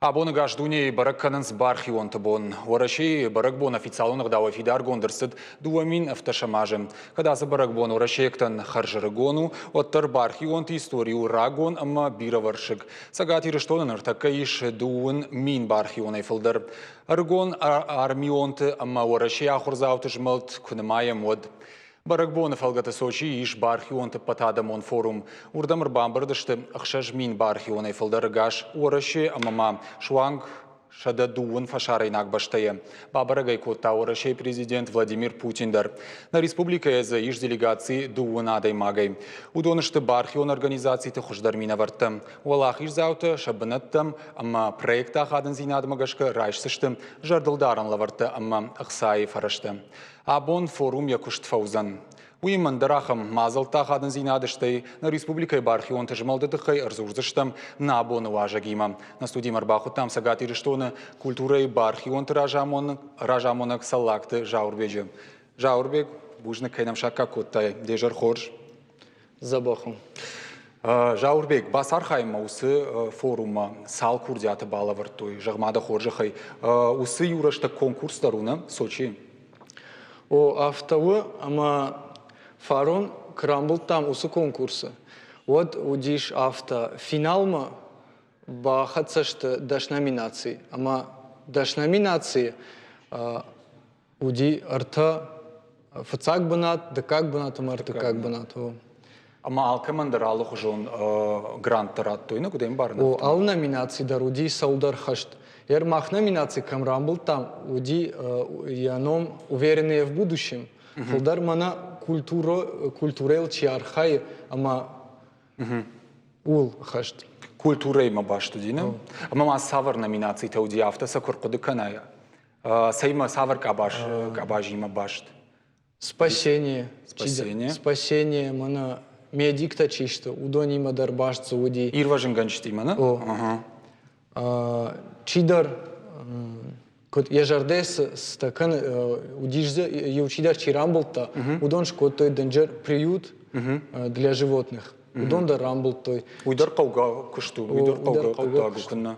Абон ӕгас дунейы бӕрӕг кӕнынц бархионты бон. Уӕрӕсейы бӕрӕгбон официалон ӕгъдауӕй фидаргонд ӕрцыд 2017 азы. Кӕд ацы бӕрӕгбон уӕрӕсейӕгтӕн хӕрзӕрыгон у, уӕддӕр бархионты истори у рагон ӕмӕ бирӕвӕрсыг. Цӕгат Ирыстоны ныртӕккӕ ис 2000 бархионӕй фылдӕр. Ӕрыгон армионты ӕмӕ Уӕрӕсейы ахуырдзауты змӕлд куы нымайӕм, уӕд Бӕрӕгбоны фӕлгӕты Сочийы ис бархионты ӕппӕтадӕмон форум. Уырдӕм ӕрбамбырд сты 6000 бархионӕй фылдӕр ӕгас Уӕрӕсе ӕмӕ ма суанг 130 фӕсарӕйнаг бӕстӕйы. Бабӕрӕг ӕй кодта Уӕрӕсейы президент Владимир Путин дӕр. Нӕ республикӕйы дзы ис делегаци дыууын адӕймагӕй. Уыдон сты бархион организациты хуыздӕр минӕвӕрттӕ. Уӕлахиздзаутӕ сӕ бынӕттӕм ӕмӕ проекты ахадындзинадмӕ гӕсгӕ райсдзысты зӕрдылдарӕн лӕвӕрттӕ ӕмӕ ӕхцайы фӕрӕзтӕ. Абон форум йӕ куыст фӕуыдзӕн. Уыимӕ ӕндӕр ахӕм мадзӕлттӕ ахадындзинад стӕй нӕ республикӕйы бархионты змӕлды тыххӕй ӕрдзурдзыстӕм нӕ абоны уазӕгимӕ. Нӕ студимӕ ӕрбахуыдтам Цӕгат Ирыстоны культурӕйы бархионты разамонӕг Цӕллагты Зауырбеджы. Зауырбег, бузныг, кӕй нӕм саккаг кодтай. Де зӕр хорз. Дзӕбӕх у. Зауырбег, бацархайынмӕ уыцы форуммӕ цал курдиаты балӕвӕрдтой, зӕгъ-ма дӕ хорзӕхӕй. Уыцы иу рӕстӕг конкурс дӕр у, нӕ, Сочийы? О, афтӕ у, ӕмӕ фарон куы рамбылдтам уыцы конкурсы, уӕд уыдис афтӕ, финалмӕ бахӕццӕ сты 10 номинаци, ӕмӕ 10 номинацийы Уыди ӕртӕ фыццаг бынат, дыккаг бынат ӕмӕ ӕртыккаг бынат. Ӕмӕ алкӕмӕн дӕр алыхуызон гранттӕ радтой, нӕ куыд ӕмбарын? О, алы номинаци дӕр уыди цӕуылдӕр хӕст. Ер мах номинаци кӕм рамбылдтам, уыди йӕ ном «Уверенные в будущем». Фылдӕр мӕнӕ культурӕйыл чи архайы ӕмӕ ууыл хӕст. Культурӕимӕ баст уыди, нӕ? Ӕмӕ ма цавӕр номинацитӕ уыди, афтӕ сӕ куы рхъуыды кӕнай? Цӕимӕ, цавӕр къабаз, къабазимӕ баст? Спасение. Спасение. Спасение, мӕнӕ медиктӕ чи сты, уыдонимӕ дӕр баст дзы уыди. Ирвӕзынгӕнджытимӕ, нӕ? О. Чидӕр, куыд йӕ зӕрдӕ цытӕ кӕны, уыдис дзы иу чидӕр чи рамбылдта, уыдон скодтой дынджыр приют для животных. Уыдон дӕр рамбылдтой. Уый дӕр хъӕугӕ куыст у, уый дӕр хъӕугӕ хъуыддаг у, куыннӕ.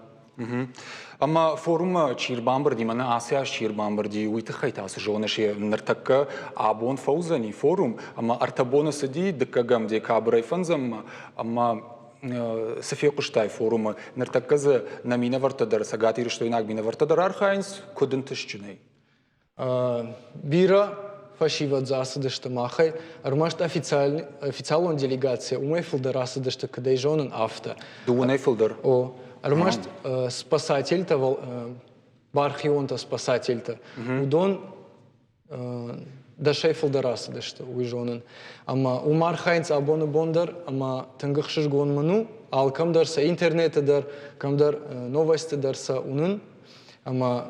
Ӕмӕ форуммӕ чи рбамбырди, мӕнӕ ацы аз чи рбамбырди, уый тыххӕй та цы зоныс, ныртӕккӕ абон фӕуыдзӕни форум, ӕмӕ ӕртӕ боны цыди дыккӕгӕм декабрӕй фӕндзӕммӕ, ӕмӕ цы фехъуыстай форумы? Ныртӕккӕ дзы нӕ минӕвӕрттӕ дӕр, цӕгатирыстойнаг минӕвӕрттӕ дӕр архайынц, куыд ӕнтыстджынӕй? Бирӕ фӕсивӕд дзы ацыдысты махӕй, ӕрмӕст официалон делегацийӕ уымӕй фылдӕр ацыдысты, куыд ӕй зонын, афтӕ. Дыууынӕй фылдӕр? О, ӕрмӕст спасательтӕ, бархионтӕ спасательтӕ, уыдон дӕсӕй фылдӕр ацыдысты, уый зонын. Ӕмӕ уым архайынц абоны бон дӕр, ӕмӕ тынг ӕхсызгон мын у, алкӕм дӕр сӕ интернеты дӕр, кӕмдӕр новосты дӕр сӕ уынын. Ӕмӕ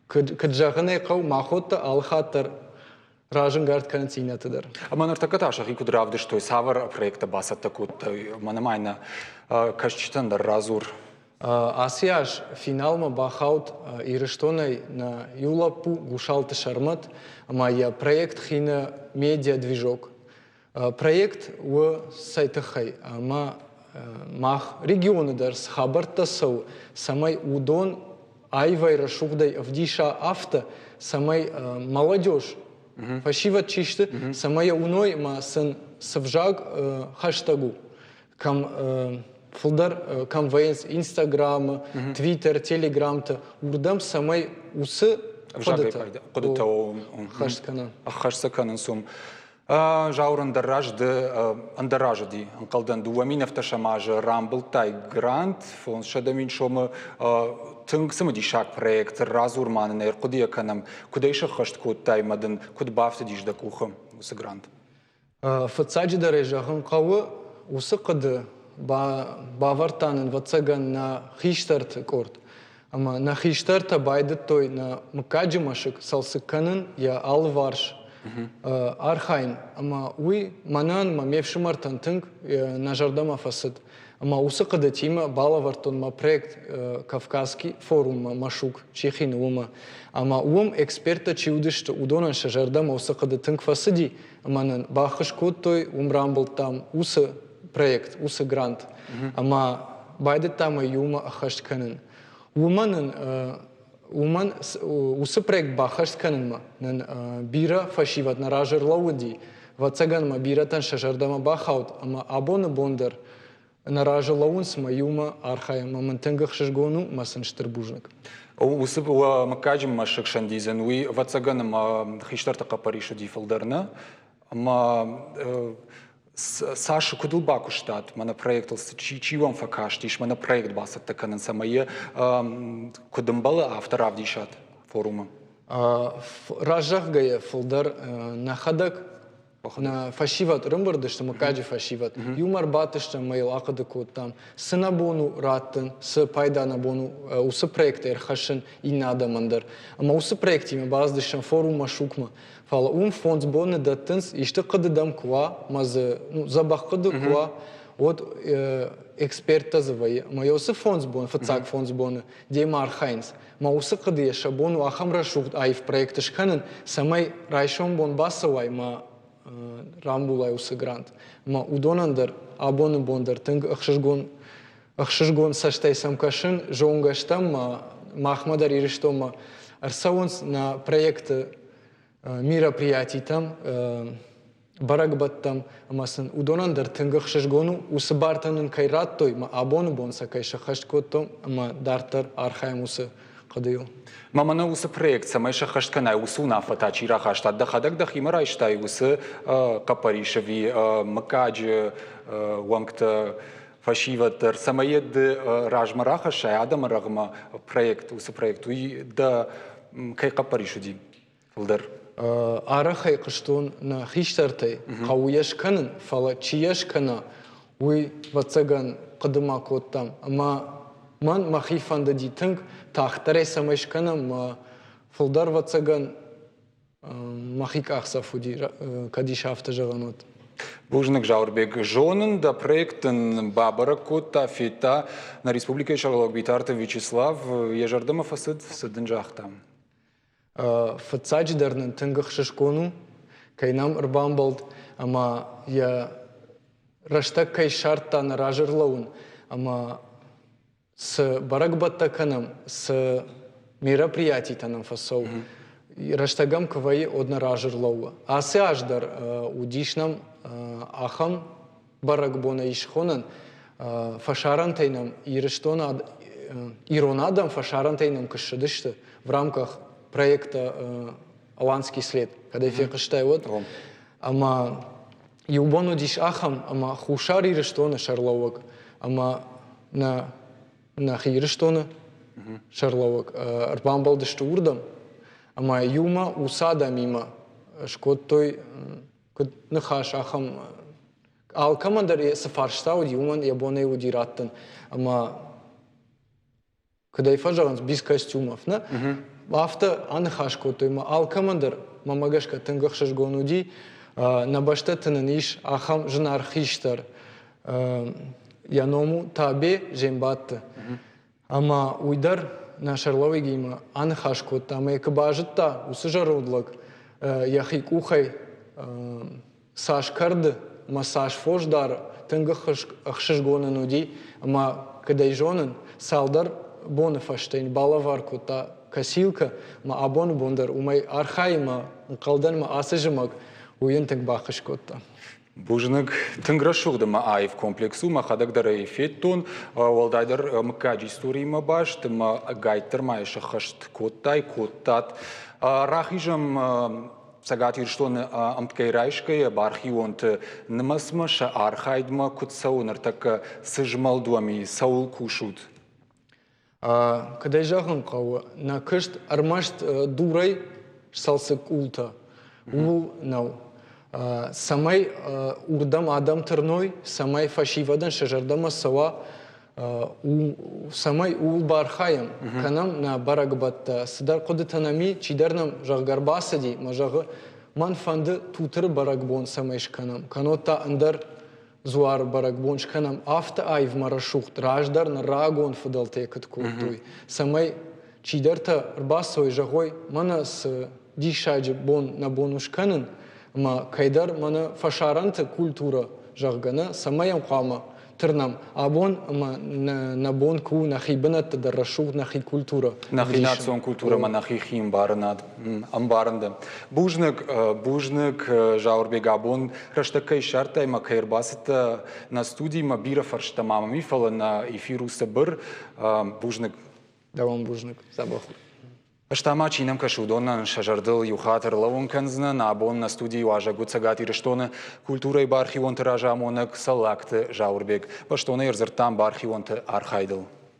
Куыд зӕгъын ӕй хъӕуы, махуӕттӕ алыхатт дӕр разӕнгард кӕнынц иннӕты дӕр. Ӕмӕ ныртӕккӕ та сӕхи куыд равдыстой, цавӕр проекттӕ бацӕттӕ кодтой? Мӕнӕ ма нӕ кӕсджытӕн дӕр радзур. Ацы аз финалмӕ бахауд Ирыстонӕй нӕ иу лӕппу Гусалты Сӕрмӕт ӕмӕ йӕ проект хины «Медиа-движок». Проект у цӕй тыххӕй, ӕмӕ мах регионы дӕр цы хабӕрттӕ цӕуы, цӕмӕй уыдон аивӕй рӕсугъдӕй ӕвдиса афтӕ, цӕмӕй молодежь, фӕсивӕд чи сты, цӕмӕй йӕ уыной ӕмӕ сын цы взаг хӕстӕг у, кӕм фылдӕр кӕм вӕййынц Инстаграмы, Твиттер, Телеграмты, уырдӕм цӕмӕй уыцы хъуыдытӕ ӕххӕст кӕна. Ӕххӕст сӕ кӕнынц уым. Зауыр ӕндӕр раз ӕндӕр раз уыди, ӕнхъӕлдӕн, 2017 азы рамбылдтай грант, 500 000 сомы тынг цымыдисаг проект радзур ма нын ӕрхъуыдыйӕ кӕнӕм, куыд ӕй сӕххӕст кодтай ӕмӕ дын куыд бафтыдис дӕ къухы уыцы грант? Фыццаджыдӕр ӕй зӕгъын хъӕуы, уыцы хъуыды бавӕрдта нын, ӕвӕццӕгӕн, нӕ хистӕрты къорд. Ӕмӕ нӕ хистӕртӕ байдыдтой нӕ мыггаджы мӕсыг цалцӕг кӕнын, йӕ алыварс архайын. Ӕмӕ уый мӕнӕн мӕ ме фсымӕртӕн тынг нӕ зӕрдӕмӕ фӕцыд. Ӕмӕ уыцы хъуыдытимӕ балӕвӕрдтон мӕ проект Кавказский форуммӕ Машук Чехины уымӕ. Ӕмӕ уым эксперттӕ чи уыдысты, уыдонӕн сӕ зӕрдӕмӕ уыцы хъуыды тынг фӕцыди ӕмӕ нын баххуыс кодтой, уым рамбылдтам уыцы проект, уыцы грант. Ӕмӕ байдыдтам ӕй иумӕ ӕххӕст кӕнын. Уымӕн ын уымӕн уыцы проект баххӕст кӕнынмӕ нын бирӕ фӕсивӕд нӕ разы ӕрлӕууыди. Ӕвӕццӕгӕн ма бирӕтӕн сӕ зӕрдӕмӕ бахауд ӕмӕ абоны бон дӕр нӕ разы лӕууынц ӕмӕ иумӕ архайӕм ӕмӕ мын тынг ӕхсызгон у ӕмӕ сын стыр бузныг. Уыцы мыггаджы мӕсыг сӕндидзын, уый, ӕвӕццӕгӕн, ӕмӕ хистӕрты хъӕппӕрис уыди фылдӕр, нӕ? Ӕмӕ цас куыд ыл бакуыстат, мӕнӕ проектыл чи уӕм фӕкастис, мӕнӕ проект бацӕттӕ кӕнын, цӕмӕй йӕ куыд ӕмбӕлы, афтӕ равдисат форумы? Раззӕгъгӕйӕ фылдӕр нӕхӕдӕг нӕ фӕсивӕд ӕрӕмбырд сты, мыггаджы фӕсивӕд. Иумӕ ӕрбадтыстӕм ӕмӕ йыл ахъуыды кодтам, цы нӕ бон у раттын, цы пайда нӕ бон у уыцы проекттӕ ӕрхӕссын иннӕ адӕмӕн дӕр. Ӕмӕ уыцы проектимӕ бацыдыстӕм форум Машукмӕ. Фӕлӕ уым 5 боны дӕттынц, исты хъуыды дӕм куы уа, ӕмӕ дзы ну, дзӕбӕх хъуыды куы уа, уӕд эксперттӕ дзы вӕййы. Ӕмӕ уыцы 5 боны, фыццаг 5 боны демӕ архайынц. Ӕмӕ уыцы хъуыдыйӕ сӕ бон у ахӕм рӕсугъд аив проект скӕнын, цӕмӕй райсом бон бацӕуай ӕмӕ рамбулай уыцы грант. Ӕмӕ уыдонӕн дӕр абоны бон дӕр тынг ӕхсызгон ӕхсызгон цӕстӕй сӕм кӕсын, зонгӕ стӕм ма махмӕ дӕр Ирыстонмӕ ӕрцӕуынц нӕ проекты мероприятитӕм, бӕрӕгбӕттӕм ӕмӕ сын уыдонӕн дӕр тынг ӕхсызгон у, уыцы бартӕ нын кӕй радтой ӕмӕ абоны бон сӕ кӕй сӕххӕст кодтон ӕмӕ дарддӕр архайӕм уыцы хъуыдыйыл. Мӕ мӕнӕ уыцы проект цӕмӕй сӕххӕст кӕнай, уыцы уынаффӕтӕ чи рахаста, дӕхӕдӕг дӕхимӕ райстай уыцы хъӕппӕрис ӕви мыггаджы уӕнгтӕ фӕсивӕд дӕр, цӕмӕй йӕ ды размӕ рахӕссай адӕмы рӕгъмӕ проект, уыцы проект, уый дӕ кӕй хъӕппӕрис уыди фылдӕр? Арӕхӕй хъуыстон нӕ хистӕртӕй, хъӕуы йӕ скӕнын, фӕлӕ чи йӕ скӕна, уый, ӕвӕццӕгӕн, хъуыды ма кодтам. Ӕмӕ мӕн мӕхи фӕндыди тынг, тагъддӕрӕй цӕмӕй скӕнӕм, мӕ фылдӕр, ӕвӕццӕгӕн, мӕхи къахдзӕф уыди, кӕд ис афтӕ зӕгъӕн, уӕд. Бузныг, Зауырбег. Зонын, дӕ проект ын бабӕрӕг кодта, федта нӕ республикӕйы сӕргълӕууӕг Битарты Вячеслав. Йӕ зӕрдӕмӕ фӕцыд, цы дын загъта? Фыццаджыдӕр нын тынг ӕхсызгон у, кӕй нӕм ӕрбамбӕлд ӕмӕ йӕ рӕстӕг кӕй ссардта нӕ разы ӕрлӕууын ӕмӕ цы бӕрӕгбӕттӕ кӕнӕм, цы мероприятитӕ нӕм фӕцӕуы, рӕстӕг ӕм куы вӕййы, уӕд нӕ разы рлӕууы. Ацы аз дӕр уыдис нӕм ахӕм бӕрӕгбонӕй схонӕн, фӕсарӕнтӕй нӕм Ирыстон, ирон адӕм фӕсарӕнтӕй нӕм куы ссыдысты в рамках проекта «Аланский след», кӕд ӕй фехъуыстай, уӕд. Ӕмӕ иу бон уыдис ахӕм, ӕмӕ Хуссар Ирыстоны сӕргълӕууӕг ӕмӕ нӕ нӕхи Ирыстоны сӕргълӕууӕг ӕрбамбӕлдысты уырдӕм ӕмӕ иумӕ уыцы адӕмимӕ скодтой куыд ныхас, ахӕм алкӕмӕн дӕр цы фарста уыди, уымӕн йӕ бонӕй уыди раттын. Ӕмӕ куыд ӕй фӕзӕгъынц, без костюмов, нӕ? Афтӕ аныхас кодтой ӕмӕ алкӕмӕн дӕр, мӕнмӕ гӕсгӕ, тынг ӕхсызгон уыди. Нӕ бӕстӕты нын ис ахӕм зынаргъ хистӕр. Йӕ ном у Табе Зембатты. Ӕмӕ уый дӕр нӕ сӕрлӕууӕгимӕ аныхас кодта ӕмӕ йӕ куы базыдта, уыцы зӕронд лӕг йӕхи къухӕй цас кӕрды ӕмӕ цас фос дары, тынг ӕхсызгон ын уыди ӕмӕ, куыд ӕй зонын, цалдӕр боны фӕстӕ йын балӕвар кодта косилкӕ ӕмӕ абоны бон дӕр уымӕй архайы ӕмӕ ӕнхъӕлдӕн ӕмӕ ацы зымӕг уый йын тынг баххуыс кодта. Бузныг. Тынг рӕсугъд ӕмӕ аив комплекс у, мӕхӕдӕг дӕр ӕй федтон. Уӕлдайдӕр мыггаджы историимӕ баст ӕмӕ ӕгайтдӕр ма йӕ сӕххӕст кодтай, кодтат. Рахизӕм Цӕгат Ирыстоны ӕмткӕй райсгӕйӕ бархионты нымӕцмӕ, сӕ архайдмӕ куыд цӕуы ныртӕккӕ, цы змӕлд уӕм и, цӕуыл кусут? Куыд ӕй зӕгъын хъӕуы, нӕ куыст ӕрмӕст дурӕй сцалцӕг къултӕ, ууыл нӕу. Цӕмӕй уырдӕм адӕм тырной, цӕмӕй фӕсивӕдӕн сӕ зӕрдӕмӕ цӕуа, цӕмӕй ууыл бархайӕм, кӕнӕм нӕ бӕрӕгбӕттӕ, цыдӕр хъуыдытӕ нӕм и, чидӕр нӕм, зӕгъгӕ, ӕрбацыди, мӕ зӕгъы, мӕн фӕнды Тутыры бӕрӕгбон цӕмӕй скӕнӕм, кӕннод та ӕндӕр дзуары бӕрӕгбон скӕнӕм афтӕ аив мӕ рӕсугъд, раздӕр нӕ рагон фыдӕлтӕ куыд кодтой, цӕмӕй чидӕртӕ ӕрбацӕуой, зӕгъой, мӕнӕ цы диссаджы бон нӕ бон у скӕнын, ӕмӕ кӕйдӕр мӕнӕ фӕсарӕнты культурӕ, зӕгъгӕ, нӕ, цӕмӕй йӕм хъуамӕ тырнӕм. Абон ӕмӕ нӕ бон куы у нӕхи бынӕтты дӕр рӕсугъд нӕхи культурӕ. Нӕхи национ культурӕ ӕмӕ нӕхи хиӕмбарынад ӕмбарын дӕ. Бузныг, бузныг, Зауырбег, абон рӕстӕг кӕй ссардтай ӕмӕ кӕй ӕрбацыдтӕ нӕ студимӕ, бирӕ фӕрстӕ ма мӕм и, фӕлӕ нӕ эфир у цыбыр. Бузныг. Дӕуӕн бузныг, дзӕбӕх у. Ӕз та ма чи нӕм кӕсы, уыдонӕн сӕ зӕрдыл иу хатт ӕрлӕууын кӕндзынӕн. Абон нӕ студийы уазӕг уыд Цӕгат Ирыстоны культурӕйы бархионты разамонӕг Цӕллагты Зауырбег. Бӕстонӕй ӕрдзырдтам бархионты архайдыл.